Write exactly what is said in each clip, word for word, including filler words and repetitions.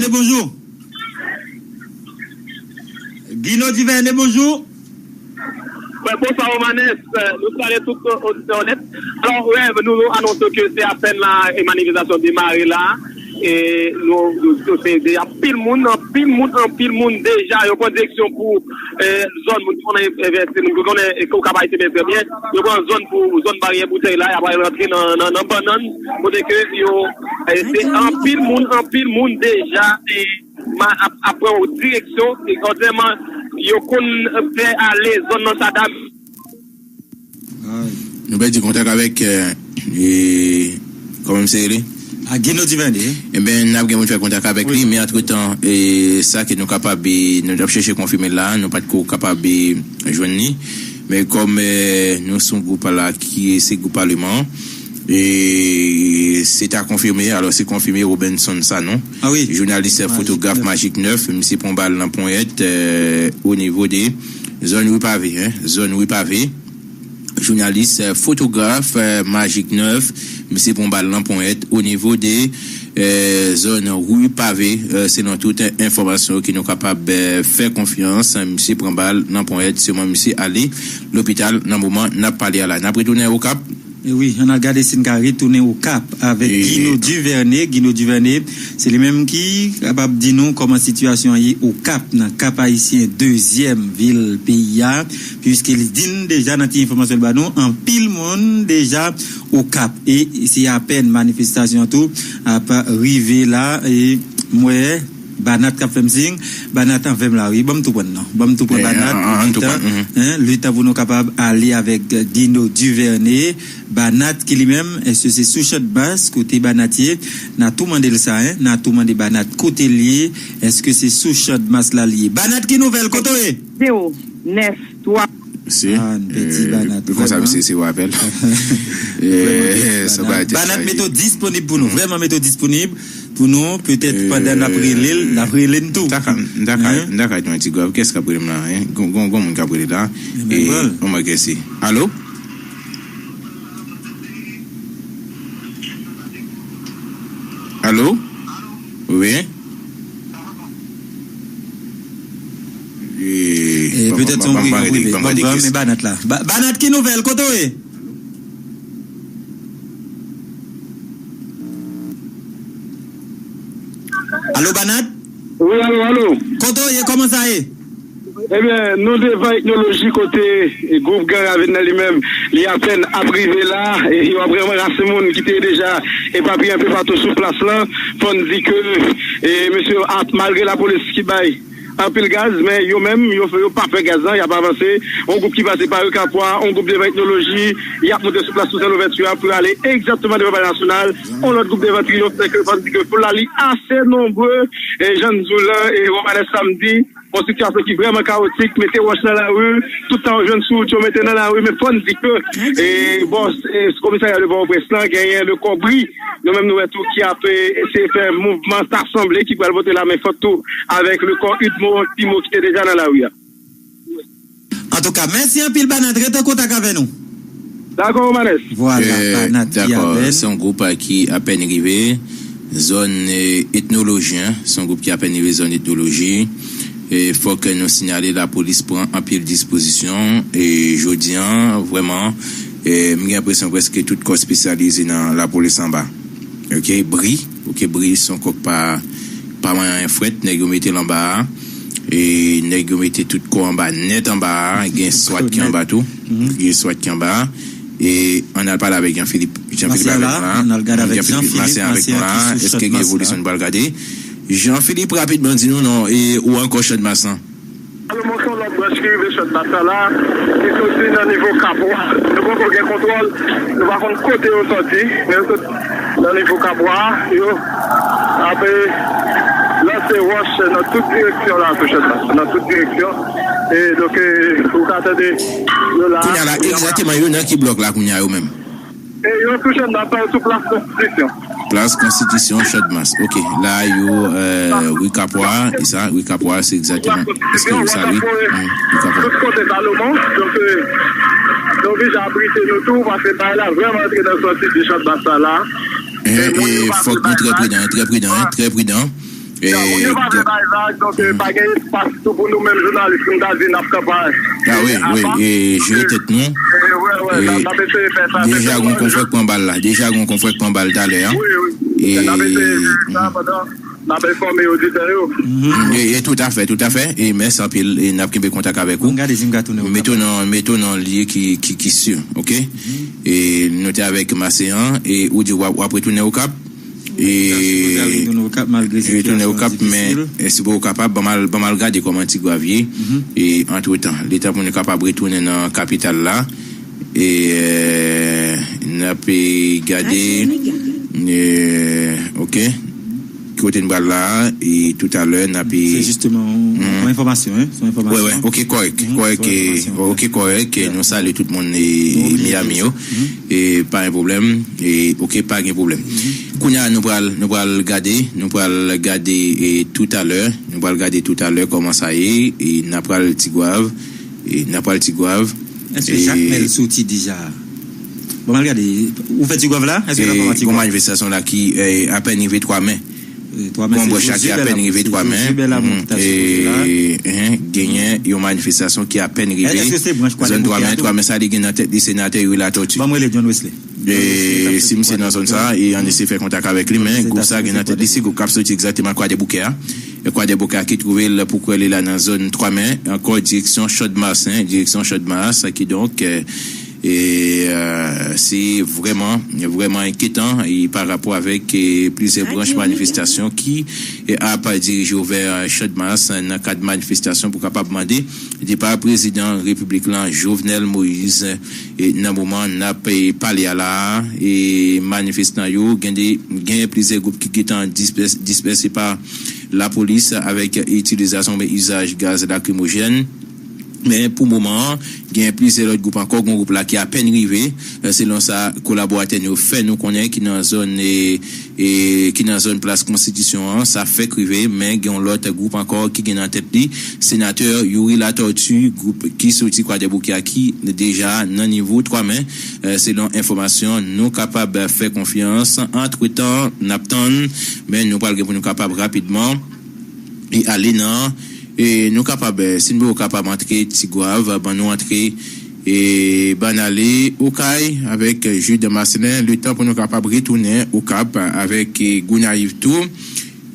Bonjou. Gino Divène, bonjou. Mwen, bonswa, Romanes. Euh, nou salye tout, euh, oditè nèt. Alò, wè, nou, nou anonse ke se apèn la, e manifestasyon demare la. E nou, nou, nou, se, se anpil moun, anpil moun, anpil moun deja. Yo pran direksyon pou, euh, zòn moun ki konnen, e, vèse, moun ki konnen, e, Okap Ayisyen byen trè byen. Yo pran zòn pou, zòn baryè boutèy la, y ap rantre nan, nan, nan bannann. Kote ke yo, e, se anpil moun, anpil moun deja, e, ma-, ap, ap pran direksyon, e, kontrèman, yo konn fè ale zòn nan Sadam. Nou pèdi kontak avèk, eh, eh, kòman misye rele? A Gino Divène. Enben, n ap gen pou n fè kontak avèk li, men antretan, eh, sa ke nou kapab, eh, nou t ap chèche konfime la, nou pa t ko kapab, eh, jwenn li. Men kòm, eh, nou se yon gwoup la ki se gwoup paleman, e se ta konfime, alò se konfime Robenson Sanon, jounalis, fotograf Majik nèf, misye pran bal nan ponyèt, eh, o nivo de zòn Ri Pave, en, zòn Ri Pave. Jounalis, eh, fotograf, eh, Majik nèf, misye pran bal nan ponyèt o nivo de, eh, zòn Ri Pave, eh, selon tout, eh, enfòmasyon ke nou kapab, eh, fè konfyans, eh, misye pran bal nan ponyèt, sèlman misye ale lopital nan moman n ap pale a la. N ap retounen Okap. E wi, ann al gade si n ka retounen Okap avèk Gino Duvernay. Gino Duvernay, se li menm ki kapab di nou kòman sitiyasyon an ye Okap, nan Kap Ayisyen, dezyèm vil peyi a, piske li di n deja nan ti enfòmasyon l ba nou, anpil moun deja Okap. E se apèn manifestasyon an tou ap rive la, e m wè Banat k ap fè m siy. Banat avè m la, wi. Ban m tou pran non. Ban m tou pran Banat, tou pran, en, le tan pou nou kapab ale avèk Gino Duvernay. Banat ki li menm, èske se sou Channmas kote Banat ye? N a tou mande l sa, en. N a tou mande Banat kote l ye. Èske se sou Channmas la l ye? Banat, ki nouvèl? Kote w ye? Zewo nèf twa. Se, ah, n pèdi, eh, Banat, konsa, vrèman. Misye se rapèl. Eh, sa Banat. Banat, mete w disponib pou nou. Vrèman, mete w disponib pou nou. Petèt, pandan n ap rele l, n ap rele n tou. M ta ka, m ta ka, m ta ka di yon ti gwa. Kiyès k ap rele m la, en? Gon, gon, gon moun k ap rele la. E, on mwen kèsi. Alo? Alo? Wi? E, petèt se yon gri k ap rive. Ban m gade, ban m gade. Ban m gade, men Banat la. Ba-, Banat, ki nouvèl? Kote w ye? Alo, Banat? Wi, alo, alo. Kote w ye? Kòman sa ye? Ebyen, nou devan Etnoloji kote, e, gwoup gang Ravin nan li menm, li apèn ap rive la, e, yo ap ranmase moun ki te deja epapiye anpe patou sou plas lan. Fò n di ke, e, mesye yo ap, malgre lapolis ki bay anpil gaz, men yo menm, yo, yo pa pè gaz lan, y ap avanse. Yon gwoup ki pase pa Rikapwa, yon gwoup devan Etnoloji, y ap monte sou plas Tousen Louvèti a pou ale egzakteman devan Palè Nasyonal. Yon lòt gwoup devan Triyonf, se ke fò n di ke foul la li ase nonbre, e jan n di w lan, e Romanes Samdi, yon sitiyasyon ki vrèman kawotik, mete wòch nan lari, tout tan w jwenn sou wout yo mete nan lari, men fò n di ke, e, bò, e, komisarya de Pòtoprens lan, genyen le kòbri, nou menm nou wè tou ki ap, e, eseye fè mouvman, sa sanble ki pral pote lamen fòt tou avèk le kò UDMO, TIMO ki te deja nan lari a. Antouka, mèsi anpil, Banat. Ret an kontak avè nou. Dakò, Romanes. Vwala, Banat ki avè n. Se yon gwoup, eh, ki apèn rive zòn, eh, Etnoloji, en. Se yon gwoup ki apèn rive zòn Etnoloji. E fòk nou siyale lapolis pran anpil dispozisyon. E jodi a, vrèman, eh, m gen enpresyon prèske tout kò espesyalize nan lapolis anba. Ok, bri. Ok, bri se yon kò k pa, pa manyen fwèt, nèg yo mete l anba a. E nèg yo mete tout kò anba, nèt anba a. Gen swat ki anba tou. Gen swat ki anba. E ann al pale avèk Jean Philippe. Jean Philippe avèk nou la. Jean Philippe, Masya avèk nou la. Èske gen evolisyon nou pral gade? Jean Philippe, rapidman, di nou non, e ou ankò Channmas lan? Alò, mwen, se yon lòt branch ki rive Channmas la, ki soti nan nivo Kapwa. Nou poko gen kontwòl, nou pa konn kote yo soti, men yo soti nan nivo Kapwa. Yo ap lanse wòch nan tout direksyon la, sou Channmas, nan tout direksyon. E donk, e, ou ka tande yo la. Kounye a la, egzakteman, yo nan ki blòk la, kounye a, yo menm? E yo sou Channmas, sou Plas Konstitisyon. Plas Konstitisyon, Channmas. Ok, la yo, eh, Rikapwa, e sa, Rikapwa, se egzakteman. Èske yo sa, wi? Hmm, Rikapwa. Tout kote Salomon, donk, eh, nou oblije abrite nou tou, paske bagay la vrèman antre nan santi di Channmas sa la. E, e fòk nou trè pridan, trè pridan, trè pridan. Moun yo pa vle bay vag, donk pa gen espas tou pou nou menm jounalis pou n ta di n ap kanpay. Ah wi, wi, e jere tèt nou. Deja gon konfrè k pran bal la, deja gon konfrè k pran bal talè a. Wi, wi. N ap eseye jere sa pandan n ap enfòme oditè yo. E, e, tout à fait, tout à fait. E mèsi anpil. E n ap kenbe kontak avèk ou. Mete w nan, mete w nan lye ki, ki, ki si, oke? E nou te avèk Maseyan, e ou di w ap, w ap retounen Okap? E retounen Okap, men si w kapab, ban m al, ban m al gade kòman Tigwav ye. E antretan, letan pou nou kapab retounen nan kapital la. E, e, n ap gade, e, oke. Ki kote n pral la, e toutalè n ap. Se jisteman yon enfòmasyon, wi. Se yon enfòmasyon. Wi, wi, oke, kòrèk, kòrèk, oke, kòrèk. Nou salye tout moun, e, Miami yo. E pa gen pwoblèm. E, oke, pa gen pwoblèm. Kounye a, nou pral, nou pral gade, nou pral gade, e, toutalè, nou pral gade toutalè kòman sa ye, e n ap pral Tigwav, e n ap pral Tigwav. Èske Jakmèl soti deja? Bon, m al gade, ou fè Tigwav la? Èske l ap pran Tigwav? Gon manifestasyon la ki, e, apèn rive Twa Men. Gon branch la ki apèn rive Twa Men. E, genyen yon manifestasyon ki apèn rive zòn Twa Men. Twa Men sa li gen nan tèt li senatè Youri Latortue. Ban m rele John Wesley. E si misye nan zòn sa, e ann eseye fè kontak avèk li, men gwoup sa gen nan tèt li, se gwoup k ap soti egzakteman Kwadèboukè a. E Kwadèboukè a ki twouve l pou kwè li la nan zòn Twa Men, ankò direksyon Chòdmas, en, direksyon Chòdmas, kidonk, e, e, e, se vrèman, vrèman enkyetan, e pa rapò avèk, e, plizyè branch manifestasyon ki, e, ap dirije w vè, e, Chòdmas, nan kad manifestasyon pou kapab mande depa prezidan repiblik lan, Jovenel Moïse. E nan moman n ap, e, pale a la a, e manifestan yo, gen de, gen plizyè gwoup ki gentan dispès-, dispèse pa lapolis avèk itilizasyon oubyen izaj gaz lakrimojèn. Men pou moman an, gen plizyè lòt gwoup ankò, gen gwoup la ki apèn rive, e, selon sa kolaboratè n yo fè nou konnen, ki nan zòn, e, e ki nan zòn Plas Konstitisyon an, sa fèk rive, men gen yon lòt gwoup ankò ki gen nan tèt li senatè Youri Latortue, gwoup ki soti Kwadèboukè a, ki deja nan nivo Twa Men, e, selon enfòmasyon nou kapab fè konfyans. Antretan, n ap tann, men nou pral gen pou nou kapab rapidman e ale nan, e nou kapab, e, si nou kapab antre Tigwav, ban nou antre, e ban n ale Okay avèk Jude Marcelin, letan pou nou kapab retounen Okap avèk, e, Gonayiv tou,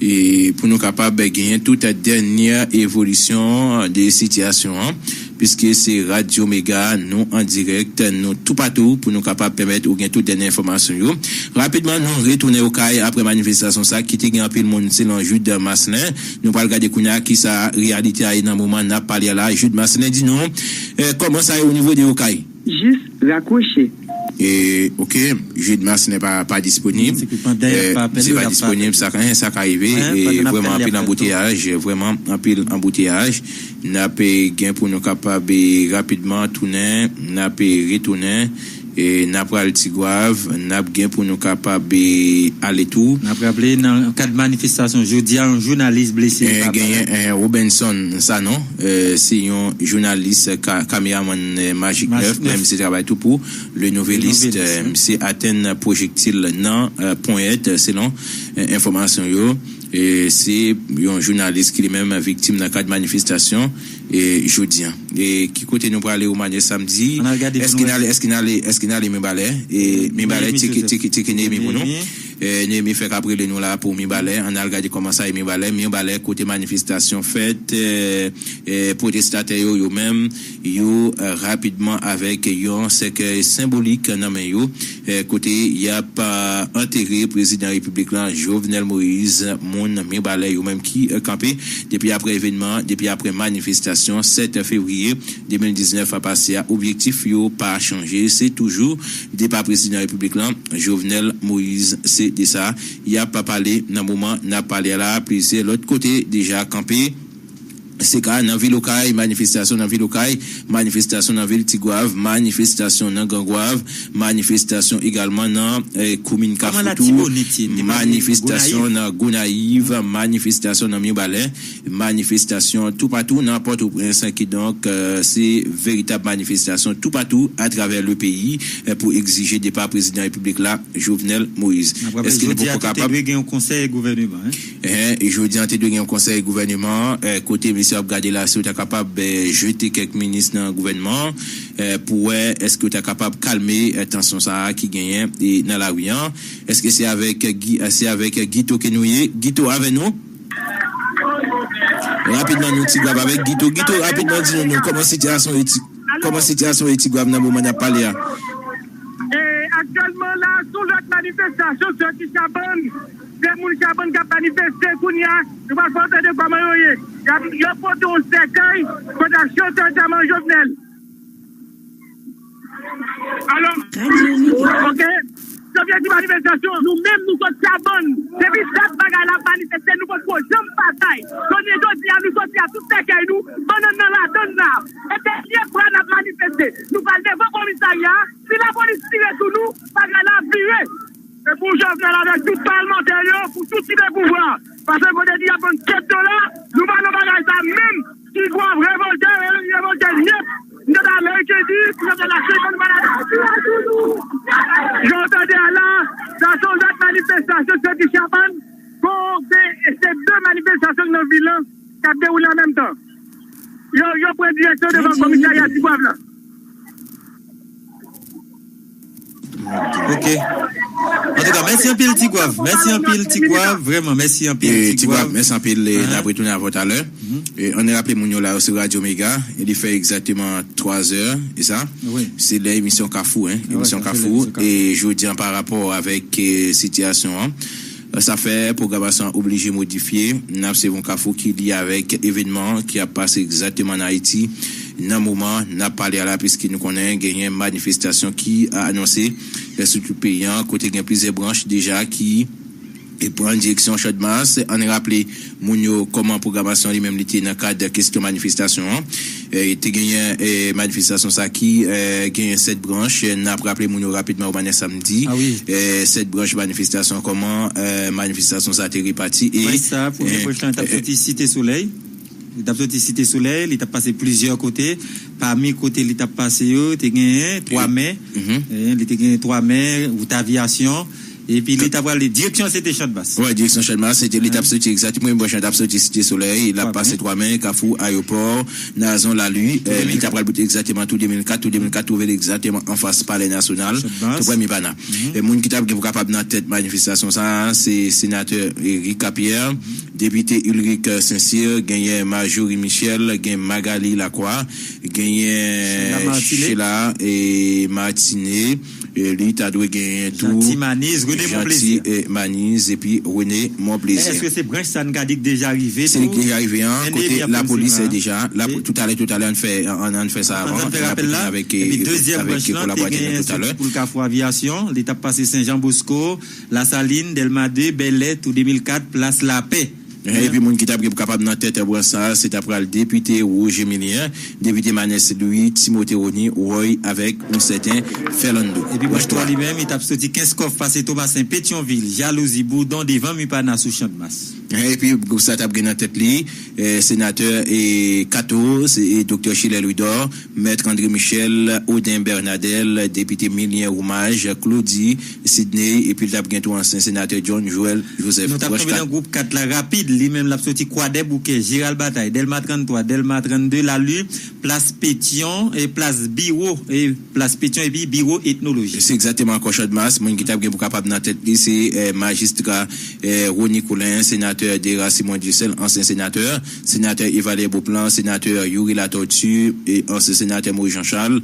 e pou nou kapab genyen tout dènyè evolisyon de sitiyasyon an, piske se Radyo Mega, nou an dirèk, nou toupatou pou nou kapab pèmèt ou gen tout dènyè enfòmasyon yo. Rapidman, nou retounen Okay apre manifestasyon sa ki te gen anpil moun, selon Jude Marcelin. Nou pral gade kounye a kisa reyalite a ye nan moman n ap pale a la. Jude Marcelin di nou, e, kòman sa ye o nivo de Okay. Jis rakwoche. E, oke, Jude Marcelin pa, pa disponib. E, misye pa disponib, sa ka, sa ka rive. E vrèman anpil anbouteyaj, vrèman anpil anbouteyaj. N ap, e, gen pou nou kapab, e, rapidman tounen, n ap, e, retounen. E n ap pral Tigwav, n ap gen pou nou kapab, e, ale tou. N ap raple, nan kad manifestasyon jodi a, yon jounalis blese. E, genyen, e, Robenson Sanon, e, se yon jounalis ka-, kameramann, e, Majik nèf, men misye travay tou pou Le Nouvelliste. E, misye atenn pwojektil nan, e, ponyèt, selon, e, enfòmasyon yo. E se yon jounalis ki li menm viktim nan kad manifestasyon, e, jodi a. E ki kote nou prale Omanyè samdi? Èske n ale, èske n ale, èske n ale Mibalè? E Mibalè, tcheke, tcheke, tcheke Neyemi pou nou. E, Neyemi fèk ap rele nou la pou Mibalè. Ann al gade kòman sa ye Mibalè. Mibalè kote manifestasyon fèt, e, e, pwotestatè yo, yo menm, yo, e, rapidman avèk yon sèkèy senbolik nan men yo, e, kote y ap, e, antere prezidan repiblik lan, Jovenel Moïse, moun Mibalè yo menm ki, e, kanpe depi apre evènman, depi apre manifestasyon sèt fevriye de mil diznèf pase a. Objektif yo pa chanje, se toujou depa prezidan repiblik lan, Jovenel Moïse. Se de sa y ap pale nan moman n ap pale a la. Plizyè lòt kote deja kanpe. Se ka nan vil Okay, manifestasyon nan vil Okay, manifestasyon nan vil Tigwav, manifestasyon nan Grangwav, manifestasyon egalman nan eh, komin Kafou tou, manifestasyon nan Gonayiv, manifestasyon nan Mibalè, manifestasyon toupatou nan Pòtoprens, kidonk eh, se veritab manifestasyon toupatou atravè le peyi eh, pou egzije depa prezidan repiblik la, Jovenel Moïse. Èske nou poko kapab? Jodi a te dwe gen yon konsèy gouvèneman. Jodi a te dwe gen yon konsèy gouvèneman kote mesye ap gade la si yo ta kapab jete kèk minis nan gouvènman an pou wè èske yo ta kapab kalme tansyon sa a ki genyen nan lari an. Èske se avèk se avèk Guito ke nou ye? Guito avè nou? Rapidman nou Tigwav avèk Guito. Guito, rapidman di nou kòman sitiyasyon ye Tigwav nan moman n ap pale a? Aktyèlman la, sou lòt manifestasyon sòti Chabann, de moun Chabann k ap manifeste kounye a, nou pa fè tande kòman yo ye. Yo pote yon sèkèy kote ap chante antèman Jovenel. Alò, ok, Janvye di manifestasyon, nou menm nou sòt Chabann. Depi dat bagay la ap manifeste, nou potko janm batay. Kounye jodi a, nou sòti a tout sèkèy nou, bannann nan ladann la. E dènye fwa n ap manifeste, nou pral devan komisarya a. Si lapolis tire sou nou, bagay la ap vire. E pou Jovenel avèk tout palmantè yo, pou tout ki nan pouvwa. Paske kote di y ap vann tèt yo la, nou pa nan bagay sa menm. Tigwav revòlte, revòlte nèt. Nèt Ameriken di, pou yo te lase bann malad. Jan w tande a la, sa se yon dat manifestasyon sòti Chabann, pou se de manifestasyon nan vil lan k ap dewoule an menm tan. Yo, yo pran direksyon devan komisarya Tigwav la. Ok. Antouka, mèsi anpil Tigwav. Mèsi anpil Tigwav. Vrèman, mèsi anpil Tigwav. Tigwav, mèsi anpil. N ap retounen avè w talè. Ann raple moun yo la yo se Radyo Mega. Li fè egzakteman twazè, e sa? Se lè emisyon Kafou, en. Emisyon Kafou. E jodi an pa rapò avèk sitiyasyon an. Sa fè pwogramasyon an oblije modifye. N ap sèvi yon Kafou ki lye avèk evènman ki ap pase egzakteman ann Ayiti nan moman n ap pale a la, piske nou konnen genyen manifestasyon ki anonse sou tout peyi an, kote gen plizyè branch deja ki pran direksyon Channmas. Ann raple moun yo kòman pwogramasyon li menm li te nan kad kesyon manifestasyon an. Te genyen manifestasyon sa ki genyen sèt branch. N ap raple moun yo rapidman ou mannen samdi. Sèt branch manifestasyon kòman manifestasyon sa te repati. E branch sa, premye branch lan, li t ap soti Site Solèy. Li t ap soti Site Solèy, li t ap pase plizyè kote. Pami kote li t ap pase yo, te genyen Twa Mè. Li te genyen Twa Mè, wout Aviyasyon. Epi li ta pral direksyon se te Channmas. Wi, direksyon Channmas, se te li t ap soti egzakteman. Premye branch lan t ap soti Site Solèy, l ap pase Twa Mè, Kafou, Ayewopò, Nazon, Lali. Li ta pral bout egzakteman tou de mil kat, tou de mil kat twouve l egzakteman anfas Palè Nasyonal, tou prè Mipana. Moun ki t ap gen pou kapab nan tèt manifestasyon sa a, se senatè Eric Capierre, depite Ulric Saint-Cyr, genyen Marjorie Michel, gen Magalie Lacroix, genyen Sheila Martinet. Li ta dwe genyen tou Jeanty Maniz epi René Monplaisir. Èske se branch sa n ka di k deja rive tou? Se li k deja rive an, kote lapolis deja. Toutalè, toutalè, ann fè sa avan. Ann fè rapèl la. Epi dezyèm branch lan te genyen soti pou l Kafou Aviyasyon, li t ap pase Sen Jan Bosko, Lasalin, Dèlma de, Bèlè, tou de mil kat, plas Lapè. Epi moun ki t ap gen pou kapab nan tèt branch sa a, se ta pral depite Roger Milien, depite Manès Louis, Timote Rony, Roy avèk yon sèten Fèlando. Epi branch twa li menm, li t ap soti Kenskòf, pase Tomasen, Petyonvil, Jalouzi, Boudon, devan Mipana sou Channmas. Epi gwoup sa t ap gen nan tèt li senatè Kato, doktè Chilè Louidor, Mèt André Michel, Odin Bernadel, depite Milien Roumage, Claudy Sidney, epi l t ap gen tou ansyen senatè John Joël Joseph. Nou t ap tonbe nan gwoup kat la rapid, li menm l ap soti Kwadèboukè, Jeral Batay, Dèlma tranntwa, Dèlma trannde, Lali, plas Petyon, e plas Biwo, e plas Petyon epi Biwo Etnoloji. Se egzakteman ankò Channmas, moun ki t ap gen pou kapab nan tèt li se majistra Rony Colin, senatè Dera Simon Dieuseul, ansyen senatè, senatè Evalè Beauplan, senatè Youri Latortue, ansyen senatè Maurice Jean Charles,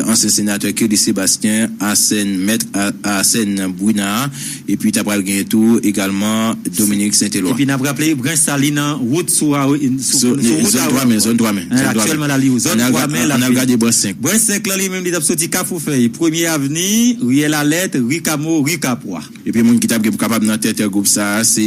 ansyen senatè Kelly Sébastien, Arsène, mèt Arsène Brunard, epi ta pral genyen tou egalman Dominique Saint-Éloi. Epi n ap raple branch sa li nan wout sou a sou wout a zòn twa men zòn twa men aktyèlman la li yo zòn twa men la. Ann al gade branch senk. Branch senk lan li menm li t ap soti Kafou Fèy, Premye Avni, Riyèl Alèt, Ri Kamo, Ri Kapwa. Epi moun ki t ap gen pou kapab nan tèt gwoup sa a se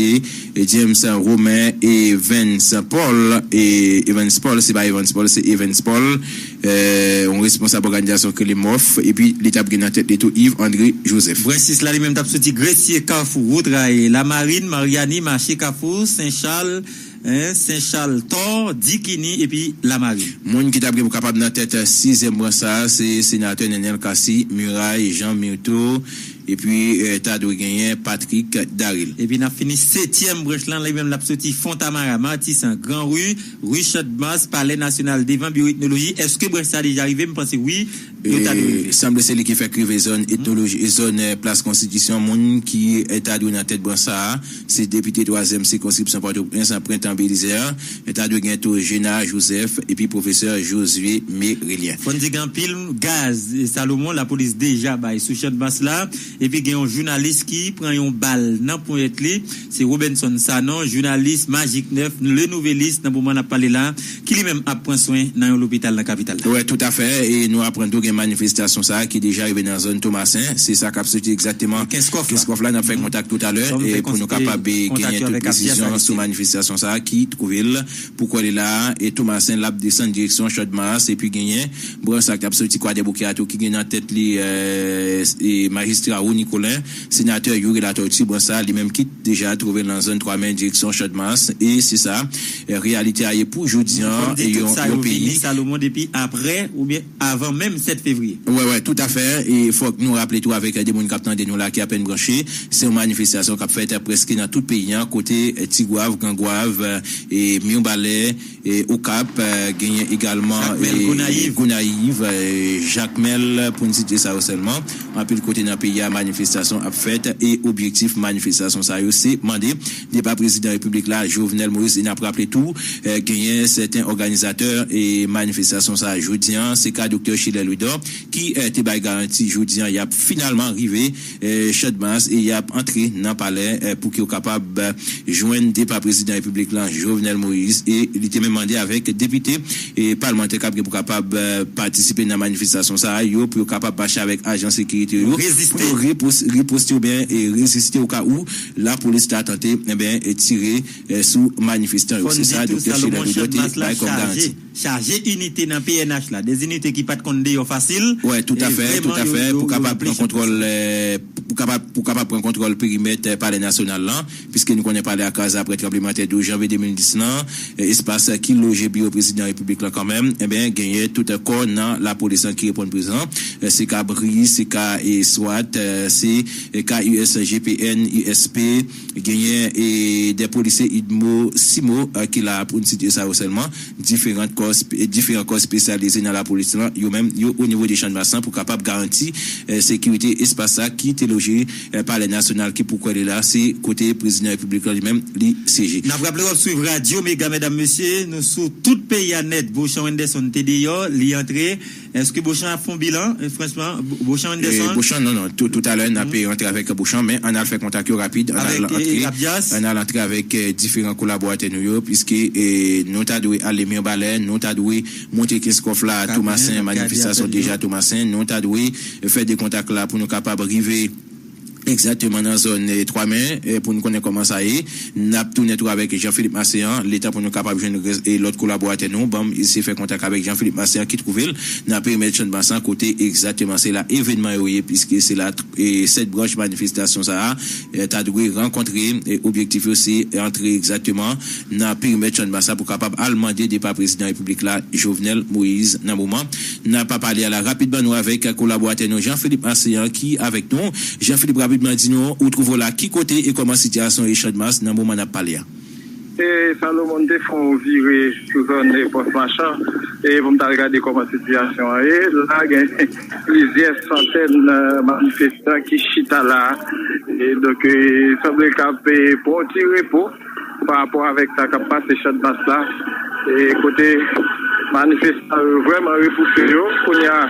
James Romain Evans Paul, e Evans Paul, se pa Evans Paul, se Evans Paul, eh, yon responsab òganizasyon Kelemof, epi li t ap gen nan tèt li tou Yves André Joseph. Brèsis la, li menm t ap soti Gresye, Kafou, Wotray, Lamarin, Maryani, Mache Kafou, Sen Chal, en, Sen Chal, Tò, Dikini, epi Lamarin. Moun ki t ap gen pou kapab nan tèt sizyèm branch sa a, se senatè Nenel Cassy, Miray, Jean Myrtho, epi, eh, ta dwe genyen Patrick Daril. Epi n ap fini setyèm branch lan, li menm l ap soti Fontamara, Matisan, Gran Ri, Ri Chanmas, Palè Nasyonal, devan Biwo Etnoloji. Èske branch sa a deja rive? M panse wi, yo ta dwe rive. Sanble se li ki fèk rive zòn etnoloji, zòn, eh, Plas Konstitisyon. Moun ki, eh, ta dwe nan tèt branch sa a, se depite twazyèm sikonskripsyon Pòtoprens, Prentan Belizaire. Yo ta dwe gen tou Gena Joseph epi pwofesè Josué Merilien. Fò n di gen anpil gaz, e, Salomon, lapolis deja bay sou Chanmas la. Epi gen yon jounalis ki pran yon bal nan ponyèt li. Se Robenson Sanon, jounalis Magik nèf, Le Nouvelliste, nan moman n ap pale la, ki li menm ap pran swen nan yon lopital nan kapital la. Wi, toutafè. E nou aprann tou gen manifestasyon sa a ki deja rive nan zòn Tomasen. Se sa k ap soti egzakteman Kenskòf la. Kenskòf la, n ap fè kontak toutalè, e pou nou kapab, e, genyen tout presizyon sou manifestasyon sa a ki twouve l pou kwè li la a, e Tomasen l ap desann direksyon Chanmas, epi genyen branch sa k ap soti Kwadèboukè a tou ki gen nan tèt li, eh, e majistra Rony Colin, senatè Youri Latortue, branch sa li menm ki deja twouve l nan zòn twa men direksyon Chanmas, e se sa, eh, reyalite a ye pou jodi an, e yon, yon peyi. Salomon, depi aprè oubyen avan menm sèt fevriye. Wè, wè, toutafè. E fòk nou raple tou avèk de moun k ap tande nou la ki apèn branche, se yon manifestasyon k ap fèt prèske nan tout peyi an, kote, eh, Tigwav, Grangwav, eh, e Mibalè, e Okap, eh, genyen egalman, Jakmèl, eh, Gonayiv. Gonayiv, eh, Jakmèl, pou n site sa yo sèlman. Anpil kote nan peyi a, manifestasyon ap fèt, e objektif manifestasyon sa yo se mande depa prezidan repiblik la, Jovenel Moïse. E n ap raple tou, eh, genyen sèten òganizatè e manifestasyon sa a jodi an, se ka Doktè Schiller Louidor, ki, eh, te bay garanti jodi an, y ap finalman rive, eh, Chanmas, e y ap antre nan palè, eh, pou ke yo kapab, eh, jwenn depa prezidan repiblik la, Jovenel Moïse, e li te menm mande avèk depite e palmantè k ap gen pou kapab, eh, patisipe nan manifestasyon sa a yo, pou yo kapab mache avèk ajan sekirite yo, pou yo ripos-, riposte oubyen, e, reziste o ka ou lapolis ta tante, enben, e, tire, eh, sou manifestan yo. Se sa Doktè Schiller Louidor te bay kòm garanti. Chaje inite nan P N H la, de inite ki pa t konn deyò fasil. Wè, toutafè, toutafè, pou kapab pran kontwòl, eh, pou kapab, pou kapab pran kontwòl perimèt, eh, Palè Nasyonal lan, piske nou konnen palè a kraze aprè tranblemanntè douz janvye de mil dis lan, eh, espas ki loje biwo prezidan repiblik lan kanmenm, enben, genyen tout kò nan lapolis lan ki reponn prezan, eh, se ka bri, se ka, eh, swat, eh, se, eh, ka U S G P N, U S P, genyen, e, de polisye idmo, simo, eh, ki la pou n site sa yo sèlman, diferan kò spe-, diferan kò espesyalize nan lapolis lan, yo menm, yo o nivo de Chanmas lan pou kapab garanti, eh, sekirite espas sa ki te loje, eh, Palè Nasyonal ki pou kwè li la, se kote prezidan repiblik lan li menm li siyeje. N ap raple w ap swiv Radyo Mega, medam, mesye, nou sou tout peyi a nèt. Beauchamp Wenderson te deyò, li antre. Èske Beauchamp ap fè yon bilan? E, franchman, Bo-, Beauchamp Wenderson? E, Beauchamp, non, non. Tou, toutalè, n ap, e, rantre avèk Beauchamp, men ann al fè kontak yo rapid. Ann al antre, ann al antre avèk, e, diferan kolaboratè nou yo, piske, e, nou ta dwe ale Mibalè, nou ta dwe monte Kenskòf la, Tomasen, manifestasyon deja Tomasen, nou ta dwe fè de kontak la pou nou kapab rive egzakteman nan zòn, e, twa men, e, pou nou konnen kòman sa ye. N ap tounen tou avèk Jean Philippe Marcean, letan pou nou kapab jwenn rès, e, lòt kolaboratè nou. Ban m eseye fè kontak avèk Jean Philippe Marcean ki twouve l nan perimèt Chanmas lan, kote egzakteman se la evènman yo ye, piske se la, e, sèt branch manifestasyon sa a, e, ta dwe rankontre, e, objektif yo se antre egzakteman nan perimèt Chanmas la pou kapab al mande depa prezidan repiblik la, Jovenel Moïse, nan moman n ap pale a la. Rapidman, nou avèk kolaboratè nou, Jean Philippe Marcean, ki avèk nou. Jean Philippe, rapidman, di nou, ou twouve w la ki kote e kòman sitiyasyon ye Chanmas nan moman n ap pale a? E Salomon te fè yon vire sou zòn, e, Pòs Machan, e pou m t al gade kòman sitiyasyon an ye. La, gen plizyè santèn, e, manifestan ki chita la. E donk, e, sanble k ap, e, pran yon ti repo pa rapò avèk sa k ap pase Chanmas la, e kote manifestan yo vrèman repouse yo. Kounye a,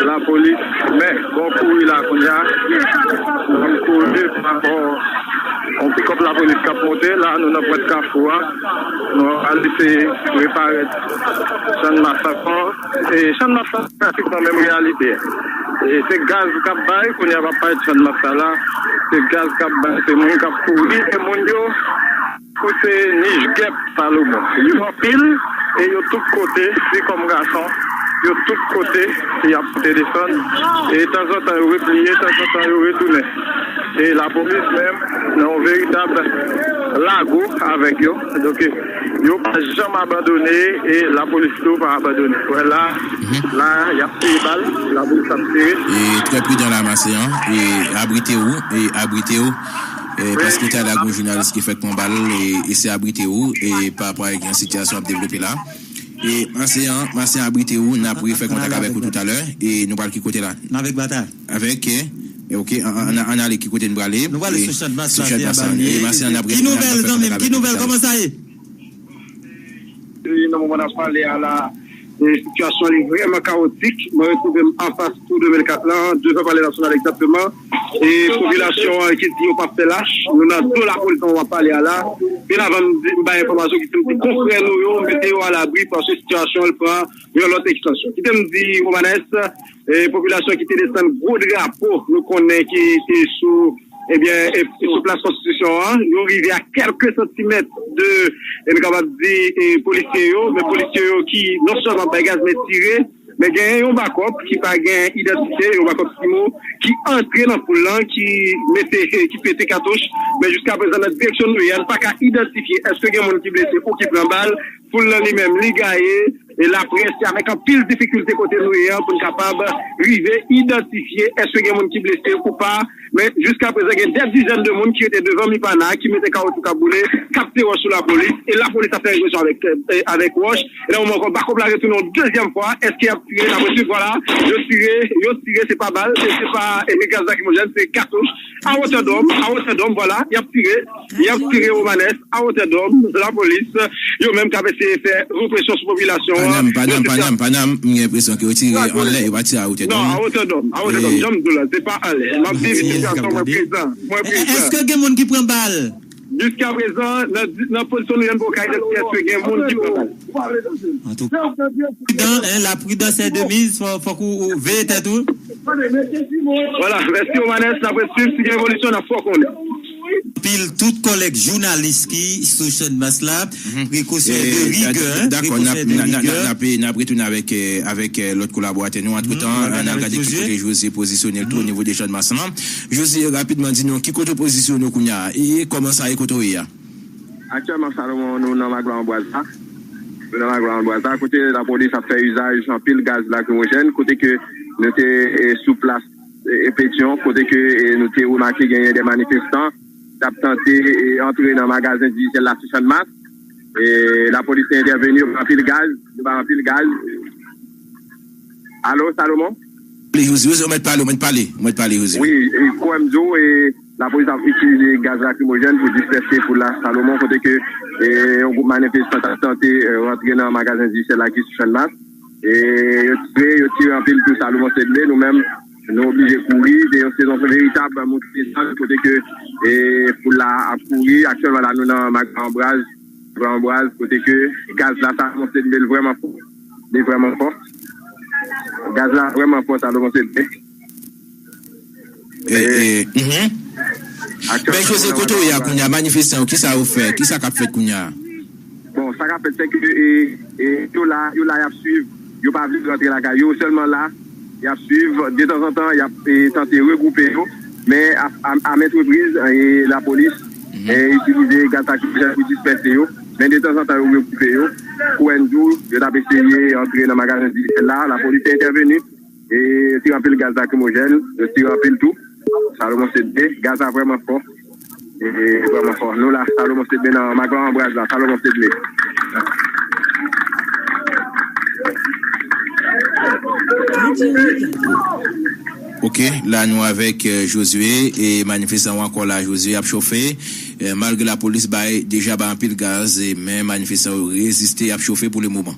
lapolis, men, gen yon kouri la kounye a, gen yon kouri pa rapò yon pikòp lapolis k ap monte. La, nou nan pwent kafou a, nou al eseye reparèt Chanmas ankò. E Chanmas la, pratikman menm reyalite. E se gaz k ap bay, kounye a pa parèt Chanmas la, se gaz k ap bay, se moun k ap kouri, e moun yo Pou se nich gèp Salomon. Yo anpil e yo tout kote, fi kòm gason, yo tout kote y ap monte desann. E tanzantan yo repliye, tanzantan yo retounen. E lapolis menm nan yon veritab lago avèk yo. Donk, yo pa janm abandone e lapolis tou pa abandone. Wè la, la, y ap tire bal, lapolis ap tire. E trè pridan la, Maseyan. E abrite w, e abrite w. E paske talè a gen jounalis ki fèk pran bal, e, e se abrite w, e pa rapò a yon sitiyasyon ap devlope la. E Maseyan, Maseyan abrite w, n ap refè kontak avèk ou toutalè, e nou pral ki kote la? N avèk Bata. Avèk, e, e, ok, an, an, an ale ki kote n prale? Nou prale sou Channmas la, se anba li ye. E Maseyan, n ap refè kontak avèk ou toutalè. Ki nouvèl, zanmi m? Ki nouvèl? Kòman sa ye? E nan moman n ap pale a la, e sitiyasyon li vrèman kawotik. Mwen retwouve m anfas Tour de mil kat lan, devan Palè Nasyonal egzakteman. E popilasyon an ki di yo p ap fè lach, nou nan do lapolis nan moman n ap pale a la. Byen avan m di, m bay enfòmasyon ki di m di konfrè nou yo, mete yo alabri paske sitiyasyon an pran yon lòt ekstansyon. Kite m di, Romanes, e popilasyon ki te desann gwo drapo, nou konnen ki te sou, ebyen, e, sou plas Konstitisyon an, yo rive a kèlke santimèt de, e, nou kapab di, e, polisye yo, men polisye yo ki non sèlman bay gaz, men tire, men genyen yon bakòp ki pa gen idantite, yon bakòp simo, ki antre nan foul lan, ki mete, ki pete katouch, men jiska prezan nan direksyon nou ye a, n pa ka idantifye èske gen moun ki blese ou ki pran bal, foul lan li menm, li gaye, e laprès, se avèk anpil difikilte kote nou ye a pou n kapab rive idantifye èske gen moun ki blese ou pa, men jiska prezan gen dè dizèn de moun ki rete devan Mipana, ki mete kawoutchou k ap boule, k ap tire wòch sou lapolis, e lapolis ap fè egzekisyon avèk, e, avèk wòch, e nan moman ankò, bakòp la retounen yon dezyèm fwa, èske y ap tire, n ap swiv, vwala, yo tire, yo tire, se pa bal, e se pa, e, gaz lakrimojèn, se katouch, a wotè dòm, a wotè dòm, vwala, y ap tire, y ap tire Romanes, a wotè dòm, lapolis, yo menm k ap eseye fè represyon sou popilasyon an. Panam, Panam, Panam, Panam, m gen enpresyon ke yo tire anlè, yo pa tire a wotè dòm. Non, a wotè dòm, a wotè dòm, jan m di w la, se pa anlè. M ap viv sitiyasyon mwen prezan, mwen prezan. Èske gen moun ki pran bal? Jiska prezan, nan, nan pozisyon nou ye, n poko ka idantifye èske gen moun ki pran bal. Antouka, pridan, hein, la prudence est de mise, fò, fòk ou, ou veye tèt ou. Vwala, mèsi Romanes, n ap swiv, si gen evolisyon, n ap fè w konnen. Anpil tout kòlèg jounalis ki sou Channmas la, prekosyon de rigè, hein, prekosyon de rigè. Dakò, n ap retounen avèk, eh, avèk, eh, lòt kolaboratè nou. Antretan, ann al gade ki kote Jose pozisyone l tou o nivo de Channmas lan. Jose, rapidman, di nou, ki kote w pozisyone w kounye a? E kòman sa ye kote w ye a? Aktyèlman, Salomon, nou nan Magloire Ambroise la. Nou nan Magloire Ambroise la, kote lapolis ap fè izaj anpil gaz lakrimojèn, kote ke nou te, e, sou plas, e, e, Petyon, kote ke, e, nou te remake genyen de manifestan k ap tante, e, antre nan magazen dijital la sou Channmas. E, lapolis te entèveni, yo bay anpil gaz, yo bay anpil gaz. Alo, Salomon? Pale, Jose, Jose, ou mèt pale, ou mèt pale, ou mèt pale, Jose. Wi, e, kòm m di w, e, lapolis ap itilize gaz lakrimojèn pou dispèse foul la Salomon, kote ke, e, yon gwoup manifestan t ap tante, e, rantre nan magazen dijital la ki sou Channmas. E, yo tire, yo tire anpil tou Salomon Sedme, nou menm, nou oblije kouri, se yon sezon veritab moute desann, kote ke, e, foul la ap kouri. Aktyèlman la, nou nan Magloire Ambroise, Magloire Ambroise, kote ke gaz la Salomon Sedme, l vrèman fò. Li vrèman fò. Gaz la vrèman fò, Salomon Sedme. E, e, mhm. Men Jose, kote w ye a kounye a? Manifestan yo, kisa yo fè? Kisa k ap fèt kounye a? Bon, sa k ap fèt, se ke, e, e, yo la, yo la, y ap swiv. Yo pa vle rantre lakay yo, yo sèlman la, y ap swiv. Detanzantan, y ap, e, tante regwoupe yo. Men a, a, a maintes reprises, e, lapolis, e, itilize gaz lakrimojèn pou dispèse yo. Men detanzantan, yo regwoupe yo. Kou N di w, yo t ap eseye antre nan magazen dijital la. Lapolis te entèveni. E yo tire anpil gaz lakrimojèn, yo tire anpil tou. Salomon Sedme, gaz la vrèman fò. E vrèman fò. Nou la, Salomon Sedme nan Magloire Ambroise la, Salomon Sedme. Ok, la nou avèk, eh, Josué, e manifestan yo ankò la, Josué, ap chofe. Eh, malgre lapolis bay, deja bay anpil gaz, e, men manifestan yo reziste, y ap chofe pou le moman.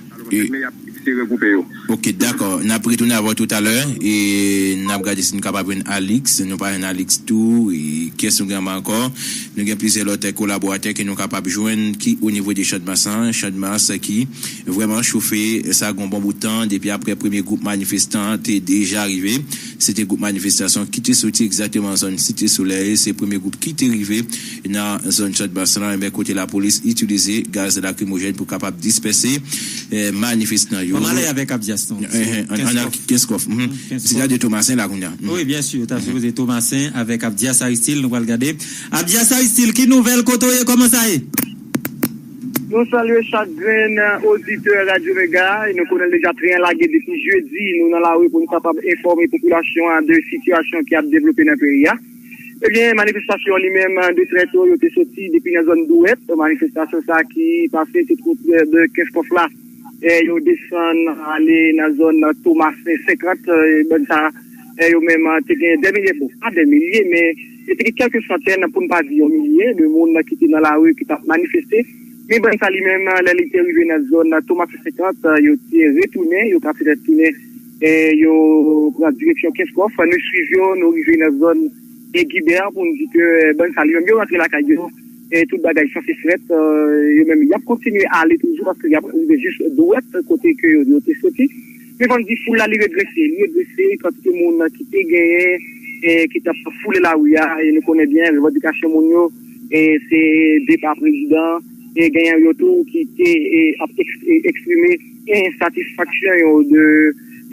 Salomon Sedme, y ap te regwoupe yo. Ok, dakò. N ap retounen avè w toutalè e n ap gade si nou kapab jwenn Alix. Nou pa jwenn Alix tou. E kiyès nou gen anba ankò? Nou gen plizyè lòt kolaboratè ke nou kapab jwenn ki o nivo de Channmas lan. Channmas ki vrèman chofe, sa gen yon bon bout tan depi aprè premye gwoup manifestan te deja rive. Se te gwoup manifestasyon ki te soti egzakteman zòn Site Solèy. Se premye gwoup ki te rive nan zòn Channmas lan, ebyen, kote lapolis itilize gaz lakrimojèn pou kapab dispèse eh, manifestan yo. Ann ale avèk Abdias non. Eh, eh, ann, ann al Kenskòf. Kenskòf, mhm. Kenskòf. Se gade Tomasen la kounye a. Mhm. Wi, byen si, ta sipoze Tomasen avèk Abdias Aristil, nou pral gade. Abdias Aristil, ki nouvèl, kote w ye, kòman sa ye? Nou salye chak grenn oditè Radyo Mega, e nou konnen deja tren an lage depi jedi, nou nan lari pou nou kapab enfòme popilasyon an de sitiyasyon ki ap devlope nan peyi a. Ebyen, manifestasyon li menm, de trè to, yo te soti depi nan zòn Dwèt. Manifestasyon sa ki pase tout kote de Kenskòf la. Eh, yo desann ale nan zòn Tomasen senkant, eh, bann sa, eh, yo menm, eh, te gen dè milye, bon, pa dè milye, men yo te gen kèlke santèn, pou n pa di yon milye, de moun ki te nan lari, ki t ap manifeste. Men bann sa li menm, lè li te rive nan zòn Tomasen senkant, yo te retounen, yo pa fenèt tounen, eh, yo pran direksyon Kenskòf. Nou swiv yo, nou rive nan zòn e Gibè pou n di ke, eh, bann sa li menm yo rantre lakay yo, e tout bagay sanse fèt, eh, yo menm y ap kontinye ale toujou paske y ap rive jis Dwèt kote ke yo, yo te soti. Men fò n di foul la li redrese, li redrese, kantite moun ki te genyen, eh, ki t ap foule lari a, e nou konnen byen revandikasyon moun yo, eh, se depa prezidan, e genyen yo tou ki te, eh, ap eks-, eh, eksprime ensatisfaksyon yo de,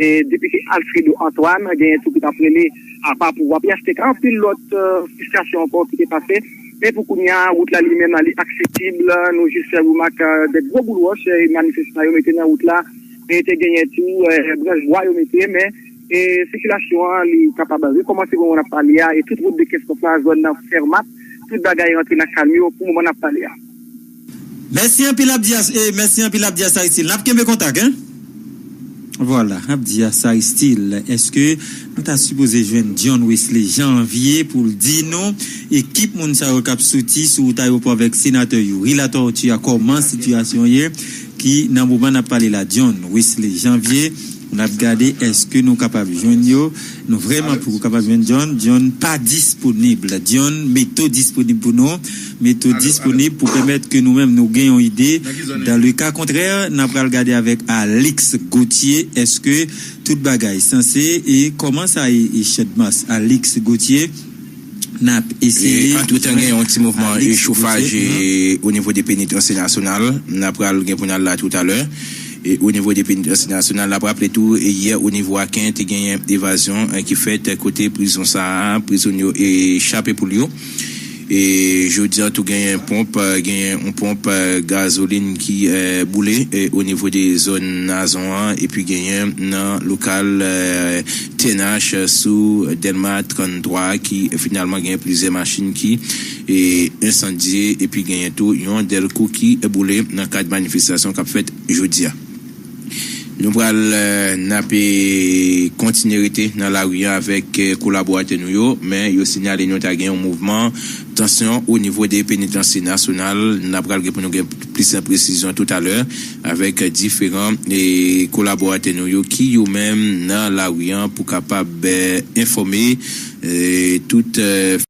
eh, depite Alfredo Antoine, genyen tou ki t ap rele apa pouvwa P H T K, anpil lòt, eh, fristrasyon ankò ki te pase. Men pou kounye a, wout la li menm li aksesib, nou jis fè remak, eh, de gwo boul wòch, eh, manifestan yo mete nan wout la, e te genyen tou, eh, branch bwa yo mete, men, eh, sikilasyon an li kapab rekòmanse pou moman n ap pale a, e tout wout de Kenskòf la, zòn nan Fèmat, tout bagay rantre nan kalm yo pou moman n ap pale a. Mèsi anpil Abdias, e mèsi anpil Abdias Aristil. N ap kenbe kontak, en. Vwala, Abdias Aristil, èske nou ta sipoze jwenn John Wesley Janvier pou l di nou ekip moun sa yo k ap soti sou wout ayewopò avèk senatè Youri Latortue a, kòman sitiyasyon ye, ki nan moman n ap pale la, John Wesley Janvier, n ap gade èske nou kapab jwenn yo. Nou vrèman poko kapab jwenn John. John pa disponib. John, mete w disponib pou nou. Mete w disponib pou pèmèt ke nou menm nou gen yon ide. Dans le cas contraire, n ap pral gade avèk Alix Gauthier, èske tout bagay sanse, e kòman sa ye, e Chadmas, Alix Gauthier, n ap eseye. E antretan, gen yon ti mouvman echofaj o nivo de penitansye nasyonal. N ap pral gen pou n al la toutalè. E o nivo de penitansye nasyonal, n ap raple tou, e yè o nivo Aken, te genyen evazyon, eh, ki fèt, eh, kote prizon sa a, prizonye yo, eh, chape poul yo. E jodi a tou, genyen ponp, eh, genyen yon ponp, eh, gazolin ki, eh, boule, eh, o nivo de zòn Nazon an, epi genyen nan lokal, eh, T N H sou Dèlma tranntwa ki finalman genyen plizyè machin ki, eh, ensandye, epi genyen tou yon dèlko ki boule nan kad manifestasyon k ap fèt jodi a. Nou pral, eh, n ap, eh, kontinye rete nan lari a avèk, eh, kolaboratè nou yo, men yo sinyale nou ta gen yon mouvman tansyon o nivo de penitansye nasyonal. N ap pral gen pou nou gen plis presizyon toutalè avèk diferan, eh, kolaboratè nou yo ki yo menm nan lari a pou kapab, eh, enfòme, eh, tout, eh,